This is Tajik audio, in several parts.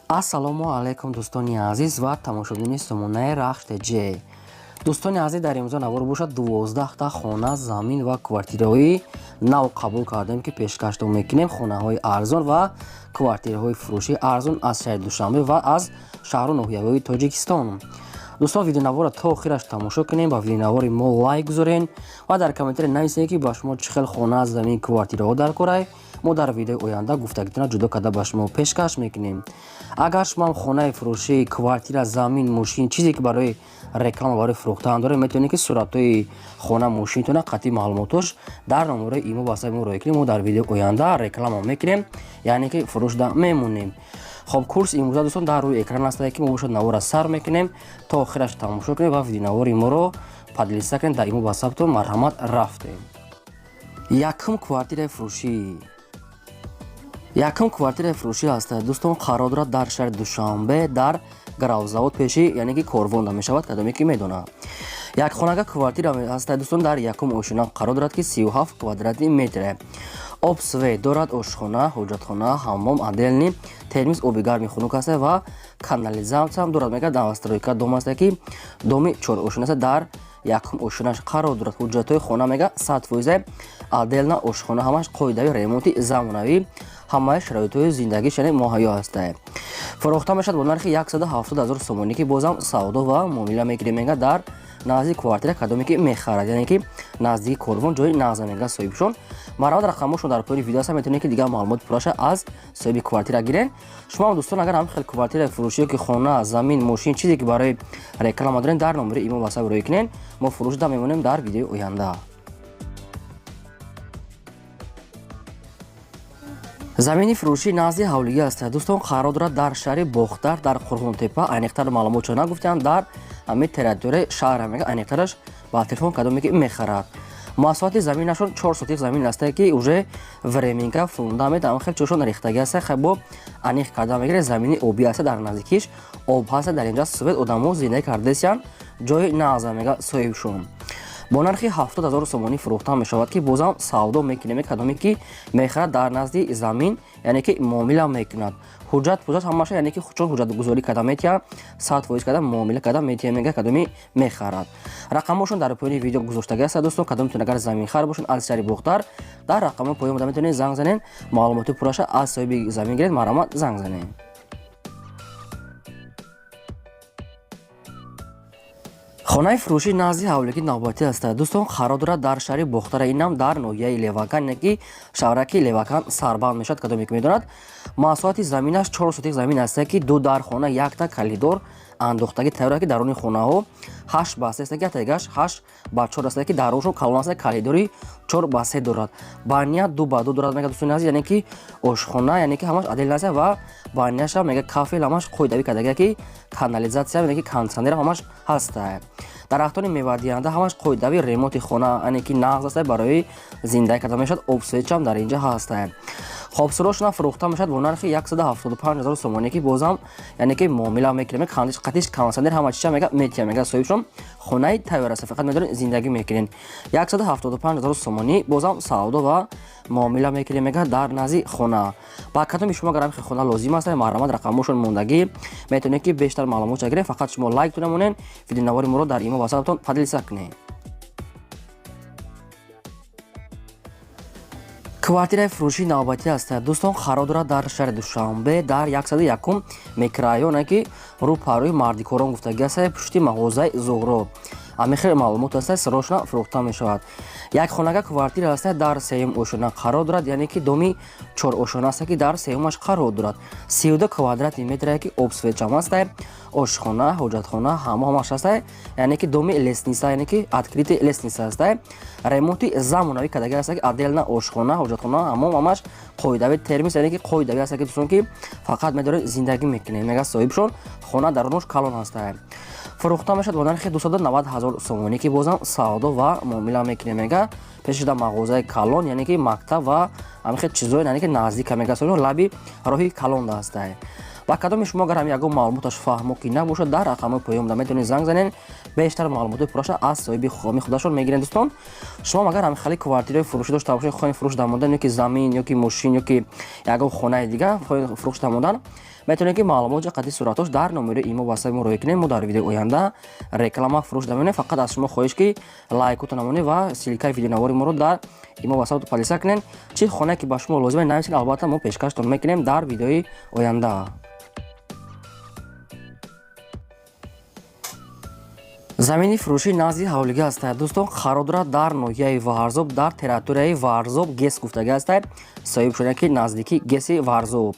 Ассалому алайкум, дӯстони азиз ва тамошобинони сомонаи Рахш ТЖ. Дӯстони азиз, дар имрӯза навор бошад, 12та хона, замин ва квартираҳои нав қабул кардем, ки пешкаштон мекунем. Хонаҳои арзон ва квартираҳои фурӯшии арзон аз шаҳри Душанбе ва аз шаҳру ноҳияҳои Тоҷикистон. Дӯстон, видеонаворро то охираш тамошо кунем, ба видеонавори мо лайк гузорен ва дар комментария нависед, ки ба шумо чӣ хел хона, замин, квартираҳо дар корай. Мо дар видеои оянда гуфтагитона ҷудо карда ба шумо пешкаш мекунем. Агар шумо ҳам хонаи фурӯшӣ, квартира, замин, мошин, чизе ки барои реклама, барои фурӯхтан доред, метавонед, ки суратҳои хона, мошинтона қатъи маълумотош дар номерои имо ватсапи мо роя кунед. Мо дар видеои оянда реклама мекунем, яъне ки фурӯшда мемонем. Хоб, курс имрӯза, дӯстон, дар рӯи экран астае, ки мо бошад навора сар мекунем, то охираш тамошо кунем ва видеонавори моро поделиться кунем дар имо ватсаптон. Марҳамат, рафтем. Якум квартираи фурӯшӣ. Якум квартираи фурӯшӣ ҳаст, дӯстон, қарор дорад дар шаҳри Душанбе, дар Гравзавод, пеши, яъне ки Корвонда мешавад, кадоме ки медонад. Як хонага квартира ҳаст, дӯстон, дар якум ошина қарор дорад, ки 37 квадратный метре, об, свет дорад, ошхона, ҳоҷатхона, ҳаммом отдельный, термис, оби гарми хунук аст ва канализатсиям дорад. Мегӯяд, новостройка дом аст, ки доми чорошона аст, дар якум ошонаш қарор дорад. Ҳуҷҷатҳои хона, мега, 100%, отдельно ошхона, ҳамаш қоидави, ремонти замонавӣ, ҳамаи шароитҳои зиндагиш, яъне муҳайё ҳастае. Фурӯхта мешавад бо нархи 170 ҳазор сомонӣ, ки бозам савдо ва муомила мекунем. Мега, дар назди квартира кадоме ки мехарад, яъне ки наздики Корвон, ҷои нағза, мега соҳибшон. Марҳамат, рақамҳошон дар поёни видео аст, метавонед, ки дигар маълумоти пурраша аз соҳиби квартира гирен. Шумо, дӯстон, агар ҳам хел квартираи фурӯшӣ ё ки хона, замин, мошин, чизе ки барои реклама дорем, дар номери имо ватсап рӯй кунен, мо фурӯшда мемонем дар видеои оянда. Замини фурӯшӣ назди ҳавлигӣ аст, дӯстон, қарор дорад дар шаҳри Бохтар, дар Қурғонтепа. Аниқтар маълумотшо нагуфтаанд, дар ҳамин территорияи шаҳр мега. Аниқтараш ба телефон кадоме ки мехарад. Масоҳати заминашон 4 сотих замин астае, ки уже временка, фундамент, ҳама хел чошон рехтагӣ аста. Хай, бо аниқ карда мегиред. Замини обӣ аста, дар наздикиш об ҳаста, дар инҷа свет, одамо зиндагӣ кардесиянд, ҷои нағза, мега соҳибшон. Бо нархи 70 ҳазор сомонӣ фурӯхта мешавад, ки бозам савдо мекунем. Кадоме ки мехарад, дар назди замин, яъне ки муомила мекунад. Ҳуҷҷат пуҷҷат ҳамаша, яъне ки чун ҳуҷҷатгузорӣ карда метиҳам, 100% карда муомила карда метиҳам, мега кадоми мехарад. Рақамҳошон дар поёни видео гузоштагӣ аст, дӯстон. Кадомтон агар заминхар бошед аз шаҳри Бохтар, дар рақамҳои поён буда метавонед занг занед, маълумоти пурраша аз соҳиби замин гиред. Марҳамат, занг занед. Хонаи фурӯшӣ назди ҳавлигӣ навбатӣ аст, дӯстон, қарор дорад дар шаҳри Бохтара, инам дар ноҳияи Левакан, яъне ки шаҳраки Левакан сарбанд мешавад, кадоме ки медонад. Масоҳати заминаш 4 сотих замин аст, ки ду дар хона, якта калидор андохтагӣ тайёр, ки даруни хонаҳо 8 ба 3 аст, ки яктагаш 8 ба 4 аст, ки даруншон калон аст, калидори 4 ба 3 дорад, баня 2 ба 2 дорад, мега, дӯстони азиз, яъне ки ошхона, яъне ки ҳамаш отдельно аст ва баняша, мега, кафел ҳамаш қоидавӣ кардагия, ки канализатсия, яъне ки кондитсионер ҳамаш ҳаста, дарахтони мевадиҳанда ҳамаш қоидави, ремонти хона, яъне ки нағз аст, барои зиндагӣ карда мешавад, об, свет чам дар инҷа ҳаста. Хоб, срочно фурӯхта мешавад бо нархи 175 ҳазор сомонӣ, ки бозам, яъне ки муомила мекунем. Қатиш кондитсионер, ҳама чиза, мега, метиҳам, мега соҳибшон. Хонаи тайёр аст, фақат медорем, зиндагӣ мекунем. 175 ҳазор сомонӣ, бозам савдо ва муомила мекунем, мега, дар назди хона. Ба кадоми шумо агар ҳамин хона лозим аст, марҳамат, рақамҳошон мондагӣ, метавонед, ки бештар маълумот гиред. Фақат шумо лайк монед, видеонавори моро дар имо ватсаптон поделиться кунед. Квартираи фурӯшии навбатӣ аст, дӯстон, қарор дорад дар шаҳри Душанбе, дар 101-ум микрорайоне, ки рӯ парӯи Мардикорон гуфтагӣ аст, пушти мағозаи Зуҳро. Ҳамин хел маълумот аст. Срочно фурӯхта мешавад. Як хонага квартира аст, дар сеюм ошона қарор дорад, яъне ки доми чорошона аст, ки дар сеюмаш қарор дорад. 32 квадратный метре, ки об, свет чам аст, ошхона, ҳоҷатхона, ҳамо ҳамаш аст, яъне ки доми лестница, яъне ки открытый лестница аст, ремонти замонавӣ кардагӣ аст, ки отдельно ошхона, ҳоҷатхона, ҳамом ҳамаш қоидави, термис, яъне ки қоидавӣ аст, ки дӯстон, ки фақат медоред, зиндагӣ мекунед, мега соҳибшон. Хона дарунаш калон аст. Фурӯхта мешавад бо нархи 290 ҳазор сомонӣ, ки бозам савдо ва муомила мекунем, мега. Пешида мағозаи калон, яъне ки мактаб ва ҳамин хел чизое, яъне ки наздика, мега, лаби роҳи калон даста. Ба кадоми шумо агар ҳам ягон маълумоташ фаҳмо ки набошад, дар рақамҳои поён метавонед занг занед, бештар маълумоти пурраша аз соҳиби хоми худашон мегиред. Дӯстон, шумо агар ҳам хеле квартираи фурӯшӣ дошта бошед, хоҳед фурӯш дамодан, ё ки замин, ё ки мошин, ё ки ягон хонаи дигар хоҳед фурӯш дамодан, Метавонед, ки маълумоти қати суратош дар номери имо ватсапи мо роҳӣ кунед. Мо дар видеои оянда реклама фурӯш дамонем. Фақат аз шумо хоҳиш, ки лайкотон намонед ва ссылкаи видеонавори моро дар имо ватсап поделиться кунед. Чӣ хонае ки ба шумо лозима, нависед, албатта мо пешкаштон мекунем дар видеои оянда. Замини фурӯшӣ назди ҳавлигӣ ҳастад, дӯстон. Қарор дорад дар ноҳияи Варзоб, дар территорияи Варзоб ГЭС гуфтагӣ ҳастад. Соҳиб шуда, ки наздики ГЭСи Варзоб.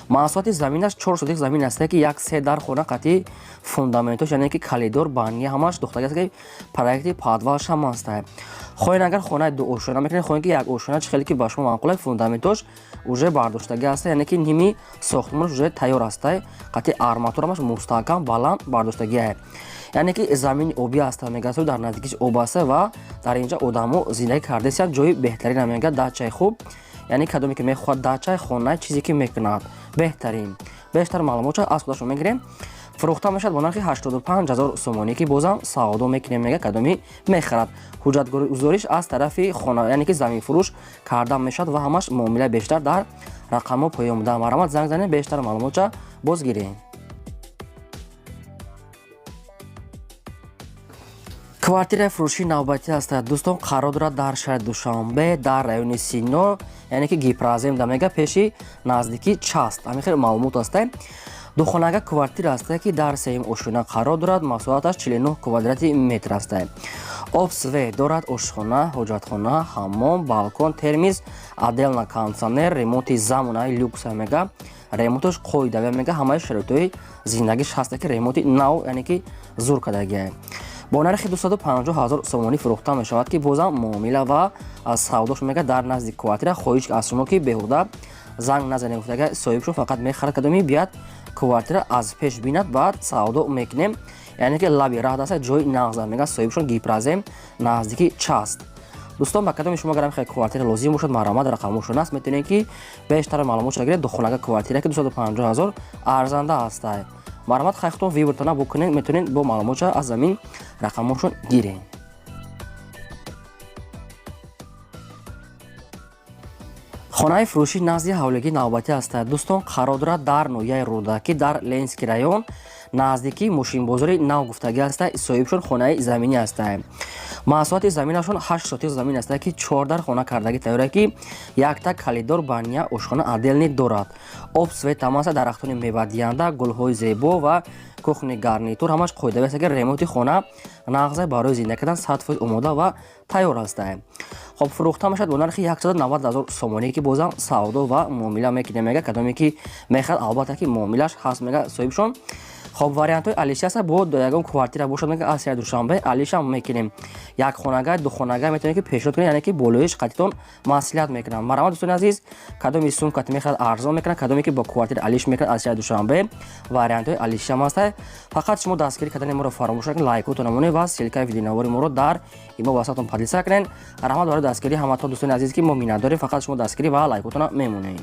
Масоҳати заминаш 4 сотих замин ҳастад, ки як се дар хона қатъи фундаментош, яъне ки калидор, баня ҳамаш духтагӣ аст, ки проекти подвалш ҳам ҳастад. Хоҳед, агар хонаи дуошёна мекунед, хоҳед, ки як ошёна, чӣ хеле ки ба шумо маъқул. Фундаментош уже бардоштагӣ ҳастад, яъне ки ними сохтмонаш уже тайёр ҳастад, қатъи арматурамаш мустаҳкам, баланд бардоштагиа. Яъне ки замини обӣ ҳаста, мегӯяд, дар наздикиш об аста ва дар инҷа одамо зиндагӣ кардесиянд. Ҷои беҳтарина, мегӯяд, дачаи хуб. Яъне кадоме ки мехоҳад дачаи, хона, чизе ки мекунад, беҳтарин. Бештар маълумотшо аз худашон мегирем. Фурӯхта мешавад бо нархи 85 ҳазор сомонӣ, ки бозам савдо мекунем, мега кадоми мехарад. Ҳуҷҷатгузориш аз тарафи хона, яъне ки заминфурӯш, карда мешавад ва ҳамаш муомила бештар дар рақамҳо поён буда. Марҳамат, занг занед, бештар маълумотша бозгирем. Квартираи фурӯшии навбатӣ ҳастад, дӯстон. Қарор дорад дар шаҳри Душанбе, дар райони Сино, яъне ки Гипрозем да, мега, пеши наздики част. Ҳамин хел маълумот ҳастад. Духонага квартира ҳастад, ки дар сеюм ошёна қарор дорад. Масоҳаташ 49 квадрати метр ҳастад. Об, свет дорад, ошхона, ҳоҷатхона, ҳаммом, балкон, термиз, отдельно кондитсионер. Ремонти замонаи люкса, мега, ремонтош қоидавия, мега, ҳамаи шароитҳои зиндагиш ҳаста, ки ремонти нав, яъне ки зур кардагиа. Бо нархи 250 ҳазор сомонӣ фурӯхта мешавад, ки бозам муомила ва аз савдош, мега, дар назди квартира. Хоҳиш аз шумо, ки беҳуда занг назанем, гуфтага соҳибшон. Фақат мехарад кадоми бият, квартира аз пеш бинад, баъд савдо мекунем. Яъне ки лаби раҳ даста, ҷои нағза, мега соҳибшон, Гипрозем, наздики част. Дӯстон, ба кадоми шумо агар мехоҳед квартира лозим бошад, марҳамат, рақамошон аст, метавонед, ки бештар маълумотшо гиред. Духонага квартира, ки 250 ҳазор арзанда ҳастад. Марҳамат, хайхтон выбортона букунед, метавонед бо маълумотша аз замин рақамошон гиред. Хонаи фурӯшӣ назди ҳавлигӣ навбатӣ ҳастад, дӯстон. Қарор дорад дар ноҳияи Рӯдакӣ, дар Ленинский район, наздикии мошинбозори нав гуфтагӣ ҳастад. Соҳибшон хонаи заминӣ ҳастад. Масоҳати заминашон 8 сотих замин ҳастад, ки чордар хона кардагӣ тайёра, ки якта калидор, баня, ошхона отдельный дорад. Об, свет ҳам аста, дарахтони мевадиҳанда, гулҳои зебо ва кухни гарнитур ҳамаш қоидави аст, ки ремонти хона нағза, барои зиндагӣ кардан 100% омода ва тайёр ҳастад. Хоб, фурӯхта мешавад бо нархи 190 ҳазор сомонӣ, ки бозам савдо ва муомила мекунем, мега кадоме ки мехоҳад, албатта ки муомилаш ҳаст, мега соҳибшон. Хоб, вариантҳои алиши аста. Бо ягон квартира бошад, мега, аз шаҳри Душанбе, алишам мекунем. Як хонага, духонага метавонед, ки пешниҳод кунед, яъне ки болоиш қатитон маслиҳат мекунам. Марҳамат, дӯстони азиз, кадоми сум кати мехоҳад, арзон мекунад. Кадоме ки бо квартира алиш мекунад аз шаҳри Душанбе, вариантҳои алишиам ҳаста. Фақат шумо дастгирӣ кардани моро фаромӯш накунед, лайкотон намонед ва ссылкаи видеонавори моро дар имо ватсаптон поделиться кунед. Раҳмат барои дастгирии ҳаматон, дӯстони азиз, ки мо миннатдорем. Фақат шумо дастгирӣ ва лайкотона мемонед.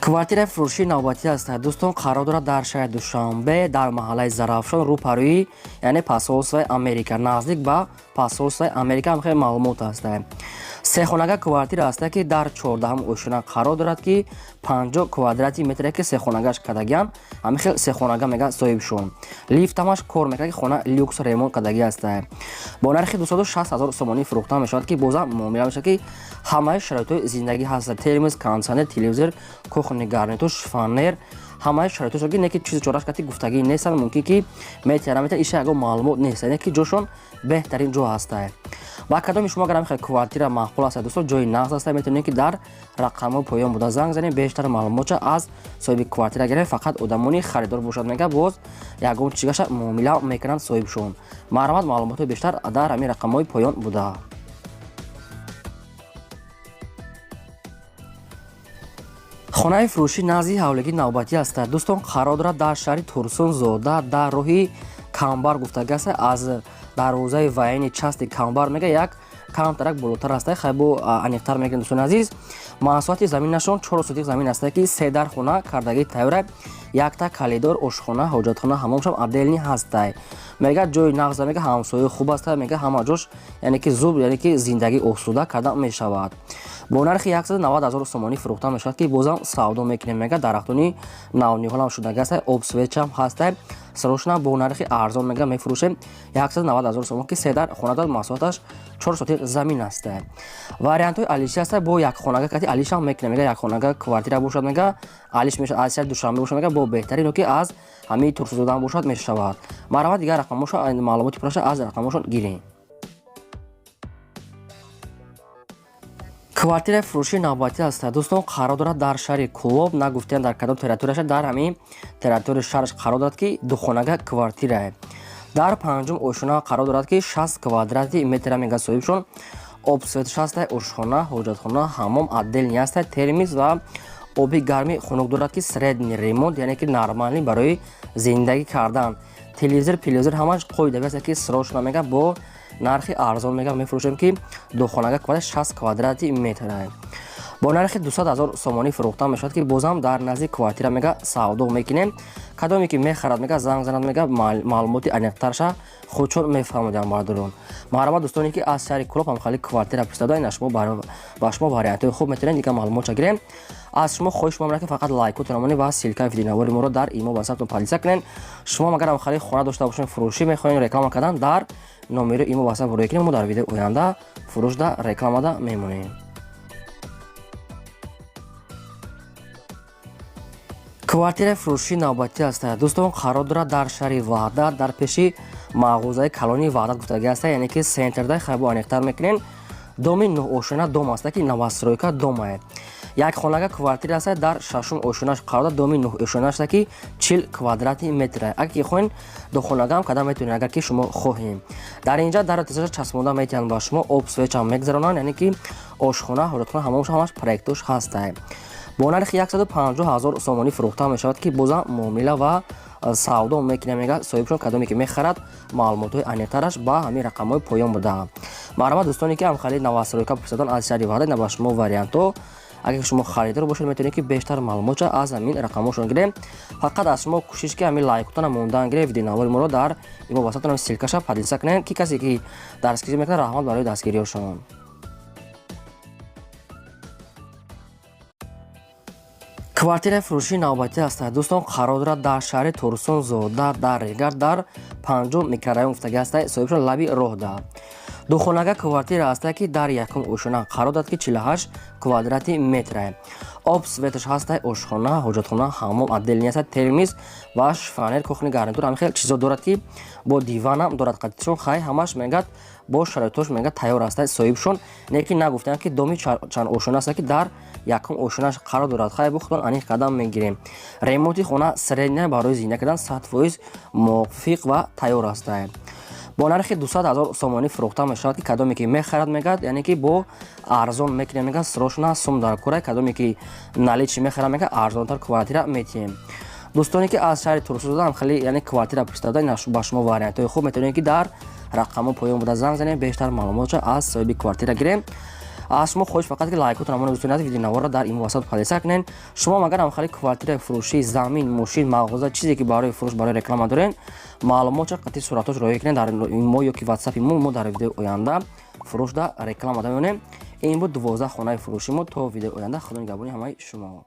Квартираи фурӯшии навбатӣ ҳастад, дӯстон. Қарор дорад дар шаҳри Душанбе, дар маҳаллаи Зарафшон, рӯпарӯи, яъне посольствои Америка, наздик ба посольствои Америка. Ҳам хеле маълумот ҳастад. Сехонага квартира ҳастад, ки дар 14-ҳам ошёна қарор дорад, ки 50 квадрати метре, ки сехонагаш кардагиам. Ҳамин хел сехонага, мега соҳибшон. Лифт ҳамаш кор мекунад, ки хона люкс ремонт кардагӣ ҳастад. Бо нархи 260 ҳазор сомонӣ фурӯхта мешавад, ки бозам муомила мешавад, ки ҳамаи шароитҳои зиндагӣ ҳастад: термос, кондитсионер, телевизор, кухни гарнитур, шифоньер, ҳамаи шароитҳошо, ки не ки чизи чораш кати гуфтагӣ нестанд. Мумкин ки метиҳад, наметиҳад, иша ягон маълумот нест, яъне ки ҷошон беҳтарин ҷо ҳастад. Ба кадоми шумо агар мехоҳед квартира маъқул аст, дӯстон, ҷои нағз аст, метавонед, ки дар рақамҳои поён буда занг занед, бештар маълумотша аз соҳиби квартира гиред. Фақат одамони харидор бошад, мега, боз ягон чигаша муомила мекунанд соҳибшон. Марҳамат, маълумотҳои бештар дар ҳамин рақамҳои поён буда. Хонаи фурӯшӣ назди ҳавлигӣ навбатӣ ҳастад, дӯстон. Қарор дорад дар шаҳри Турсунзода, дар роҳи Камбар гуфтагӣ аст. Аз дарвозаи военный части Камбар, мега, як камтарак болотар аст. Хай, бо аниқтар мегӯем, дӯстони азиз. Масоҳати заминашон 4 сотих замин аст, ки се дар хона кардагӣ тайёра, якта калидор, ошхона, ҳоҷатхона, ҳамомшам отдельный ҳастай. Мега ҷои нағза, мега ҳамсояи хуб аста, мега ҳама ҷош, яъне ки зуб, яъне ки зиндагӣ осуда карда мешавад. Бо нархи 190 ҳазор сомонӣ фурӯхта мешавад, ки бозам савдо мекунем. Мега дарахтони навниҳолам шудаги аста, об свет чам ҳастай. Срочно бо нархи арзон мега мефурӯшем, 190 ҳазор сомон, ки се дар хона дорад, масоҳаташ 4 сотих замин аст. Вариантҳои алиши аста, бо якхонага кати алишам мекунем. Мега якхонага квартира бошад, мега алиш мешавад. Аз шаҳри Душанбе бошад, мега бо беҳтарин, ки аз ҳамаи Турсунзодаам бошад, мешавад. Марҳамат, дигар рақамошон, маълумоти пурраша аз рақамошон гирем. Квартираи фурӯшии навбатӣ аст, дӯстон, қарор дорад дар шаҳри Кӯлоб. Нагуфтем дар кадом территорияша, дар ҳамин территорияи шаҳраш қарор дорад, ки духонага квартирае дар панҷум ошона қарор дорад, ки 60 квадрати метра мега соҳибшон. Об свет ш ҳастай, ошхона, ҳоҷатхона, ҳаммом отдельный ҳастай, термис ва оби гарми хунук дорад, ки средний ремонт, яъне ки нормальный барои зиндагӣ кардан. Телевизор, пелевизор ҳамаш қоидави аст, ки срочно мега бо нархи арзон мега мефурӯшем, ки духонага квадрат 60 квадрати метра бо нархи 200 ҳазор сомонӣ фурӯхта мешавад, ки бозам дар назди квартира мега савдо мекунем. Кадоме ки мехарад, мега занг занад, мега маълумоти аниқтарша худшон мефаҳмодиҳам бардорон. Марҳамат, дӯстоне ки аз шаҳри Кӯлоб ҳамхали квартира пурсида, ина шумо ба шумо вариантҳои хуб метавонед дигар маълумотша гирем. Аз шумо хоҳиш мекунам, ки фақат лайкотон монед ва ссылка и видеонавори моро дар имо ватсаптон поделиться кунед. Шумо агар ҳамхали хона дошта бошед, фурӯшӣ мехоҳед, реклама кардан, дар номери имо ватсап рӯя кунед. Мо дар видеои оянда фурӯшда рекламада мемонем. Квартираи фурӯшии навбатӣ аст, дӯстон, қарор дорад дар шаҳри Ваҳдат, дар пеши мағозаи калони Ваҳдат гуфтагӣ аст, яъне ки центр да хайбо аниқтар мекунем. Доми нӯҳошона дом аст, ки новостройка домае. Як хонага квартира аст, дар шашум ошонаш қарор дорад, доми нӯҳошона аст, ки 40 квадрати метра. Агар ки хоҳем, духонагаам карда метавонед, агар ки шумо хоҳем. Дар инҷа дар тизаша часпонда метиҳанд ба шумо, об свет чам мегузаронанд, яъне ки ошхона, ҳоҷатхона, ҳамомш ҳамаш проектош ҳастай. Бо нархи 150 ҳазор сомонӣ фурӯхта мешавад, ки бозам муомила ва савдо мекунем. Мега соҳибшон кадоме ки мехарад, маълумотҳои аниқтараш ба ҳамин рақамҳои поён буда. Марҳамат, дӯстоне ки ҳамхали новостройка пурсидан аз шаҳри Ваҳдат, ина ба шумо вариантҳо. Агар шумо харидор бошед, метавонед ки бештар маълумотша аз ҳамин рақамҳошон гирем. Фақат аз шумо кӯшиш, ки ҳамин лайкотона мондан гирем, видеонавори моро дар имо ватсаптон ссылка ша поделиться кунем, ки касе ки дастгирӣ мекунад, раҳмат барои дастгириҳошон. Квартираи фурӯшии навбатӣ аст, дӯстон, қарор дорад дар шаҳри Турсунзода, дар Регар, дар панҷум микрорайон гуфтагӣ аст, соҳибшон лаби роҳда. Духонага квартира аст, ки дар якум ошона қарор дорад, ки 48 квадрати метра. Об свет аш ҳаста, ошхона, ҳоҷатхона, ҳаммом отдельный аст, термис ва шифоньер, кухонный гарнитур, ҳамин хел чизо дорад, ки бо диванам дорад қатишон. Хай, ҳамаш мегӯяд бо шароитош мегӯяд тайёр аст соҳибшон, не ки нагуфтанд, ки доми чанд ошона аст, ки дар якум ошонаш қарор дорад. Хай, бо худтон аниқ қадам мегирем. Ремонти хона средняя, барои зинда кардан 100% мувофиқ ва тайёр аст. Бо нархи 200 ҳазор сомонӣ фурӯхта мешавад, ки кадоме ки мехарад, мегӯяд, яъне ки бо арзон мекунем. Мегӯяд срочно сум дар кора, кадоме ки наличный мехарад, мегӯяд арзонтар квартира метиҳем. Дӯстоне ки аз шаҳри Турсунзода ҳам хеле, яъне квартира пурсида, ба шумо вариантҳои хуб, метавонед ки дар рақамҳо поён буда занг занем, бештар маълумотша аз соҳиби квартира гирем. Аз шумо хоҳиш фақат ки лайкотон амон, дӯстони азиз, видеонаворро дар имо ватсап поделиться кунед. Шумо агар ҳам хали квартираи фурӯшӣ, замин, мошин, мағоза, чизе ки барои фурӯш, барои реклама доред, маълумотша қатъи суратош роя кунед дар мо ё ки ватсапи мо. Мо дар видеои оянда фурӯшда реклама мемонем. Ин буд 12 хонаи фурӯши мо. То видеои оянда, худо нигаҳбони ҳамаи шумо.